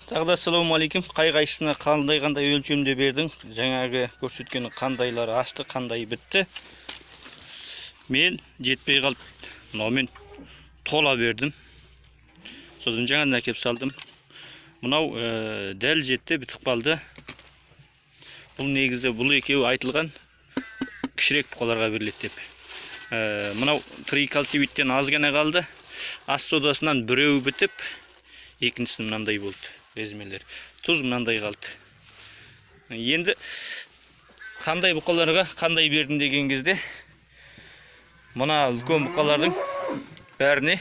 Тағы да ассалаумағалейкум. Қай қайсысына қандай қандай өлшемде бердің? Жаңағы көрсеткен қандайлары асты, қандай бітті? Мен жетпей қалды. Мынаумен тола бердім. Содан жаңадан әкеп салдым. Мынау дәл жетті, бітіп қалды. Бұл негізі, бұл екеуі айтылған кішірек бұқаларға беріледі деп. Мынау трикальцивиттен аз ғана қалды. Ас содасынан біреуі бітіп, екіншісі мынандай болды. Резмелер. Тұз мынандай қалды. Енді қандай бұқаларға қандай бердім деген кезде, мына үлкен бұқалардың бәріне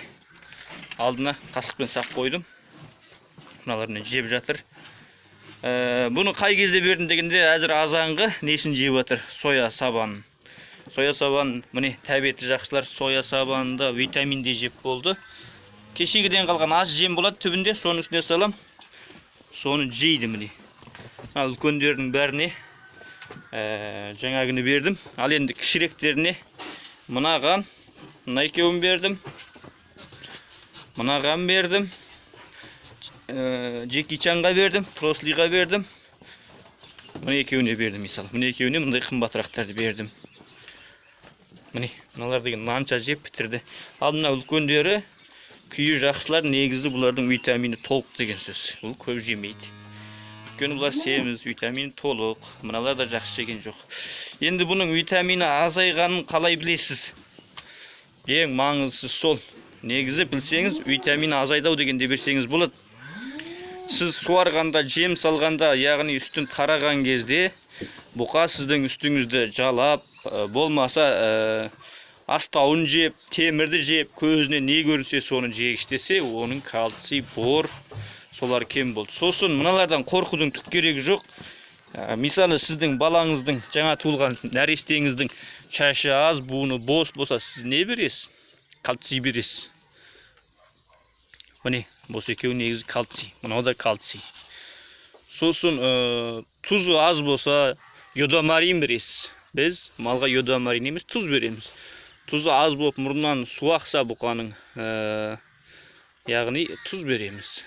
алдына қасықпен сап қойдым. Мыналар міне жеп жатыр. Бұны қай кезде бердім дегенде, әзір азанғы несін жеп жатыр? Соя сабанын. Соя сабан, міне, тәбеті жақсылар соя сабанында витамин де жеп болды. Кешегіден қалған ас жем болады түбінде, соның үстіне салам. Соны жейді, міне. Мына үлкендердің бәріне жаңағыны бердім. Ал енді кішіректеріне мынаған, мына екеуін бердім. Мынаған бердім. Джеки Чанға бердім, Трослиға бердім. Мына екеуіне бердім, мысалы. Мына екеуіне мындай қымбатырақтарды бердім. Міне, мыналар деген нанша жеп бітірді. Ал мына үлкендері, күйі жақсылар, негізі бұлардың витамині толық деген сөз. Бұл көп жемейді. Өйткені бұлар семіз, витамині толық. Мыналар да жақсы жеген жоқ. Енді бұның витамині азайғанын қалай білесіз? Ең маңыздысы сол. Негізі білсеңіз, витамині азайды ау дегенде берсеңіз болады. Сіз суарғанда, жем салғанда, яғни үстін тараған кезде бұқа сіздің үстіңізді жалап, болмаса астауын жеп, темірді жеп, көзіне не көрінсе соны жегіштесе, оның кальций, бор, солар кем болды. Сосын мыналардан қорқудың түк керегі жоқ. Мысалы, сіздің балаңыздың, жаңа туылған нәрестеңіздің шашы аз, буыны бос болса, сіз не бересіз? Кальций бересіз. Міне, осы екеуі негізі кальций, мынау да кальций. Сосын тұзы аз болса, йодомарин бересіз. Біз малға йодомарин емес, тұз береміз. Тұзы аз болып, мұрнынан су ақса бұқаның, яғни тұз береміз.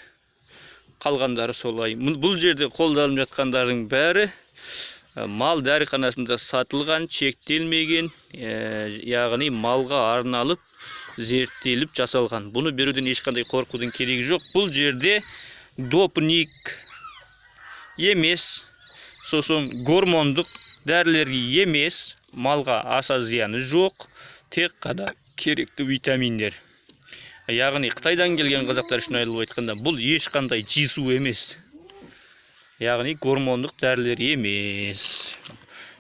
Қалғандары солай. Бұл жерде қолданып жатқандардың бәрі мал дәріханасында сатылған, чектелмеген, яғни малға арналып зерттеліп жасалған. Бұны беруден ешқандай қорқудың керегі жоқ. Бұл жерде допинг емес, сосын гормондық дәрілер емес, малға аса зияны жоқ, тек қана керекті витаминдер. Яғни Қытайдан келген қазақтар үшін айтылып айтқанда, бұл ешқандай жису емес, яғни гормондық дәрілер емес.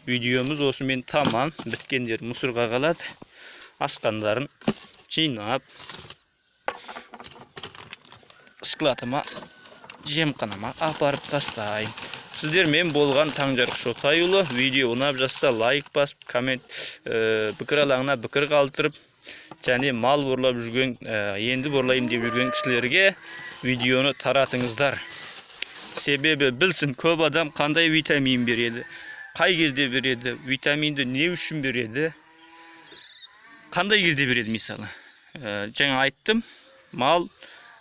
Видеомыз осымен тамам. Біткендер мусорға қалады, асқандарын жинап, складыма, жемқанама апарып тастайын. Сіздермен болған Таңжарық Шотайұлы. Видео ұнап жатса, лайк басып, коммент, пікір алаңына пікір қалдырып және мал борлап жүрген, енді борлаймын деп жүрген кісілерге видеоны таратыңыздар. Себебі білсін көп адам, қандай витамин береді, қай кезде береді, витаминді не үшін береді, қандай кезде береді. Мысалы, жаңа айттым, мал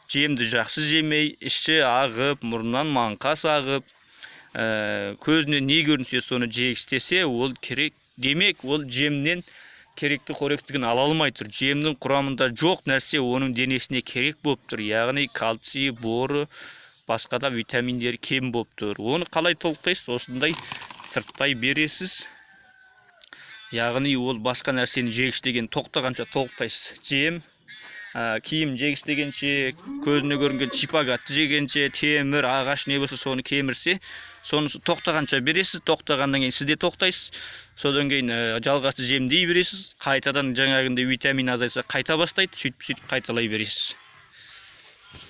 жемді жақсы жемей, іші ағып, мұрнынан маңқас ағып, көзіне не көрінсе соны жегіштесе, ол керек демек, ол жемнен керекті қоректігін ала алмай тұр. Жемнің құрамында жоқ нәрсе оның денесіне керек болып тұр, яғни кальций, боры, басқа да витаминдері кем болып тұр. Оны қалай толықтайсыз? Осындай сырттай бересіз, яғни ол басқа нәрсені жегіштеген тоқтағанша толықтайсыз. Жем, киім жегіштегенше, көзіне көрінген шпагатты жегенше, темір, ағаш не болса соны кемірсе, сонысы тоқтағанша бересіз. Тоқтағаннан кейін сіз де тоқтайсыз. Содан кейін жалғасты жемдей бересіз. Қайтадан жаңағындай витамин азайса, қайта бастайды. Сөйтіп, сөйтіп қайталай бересіз.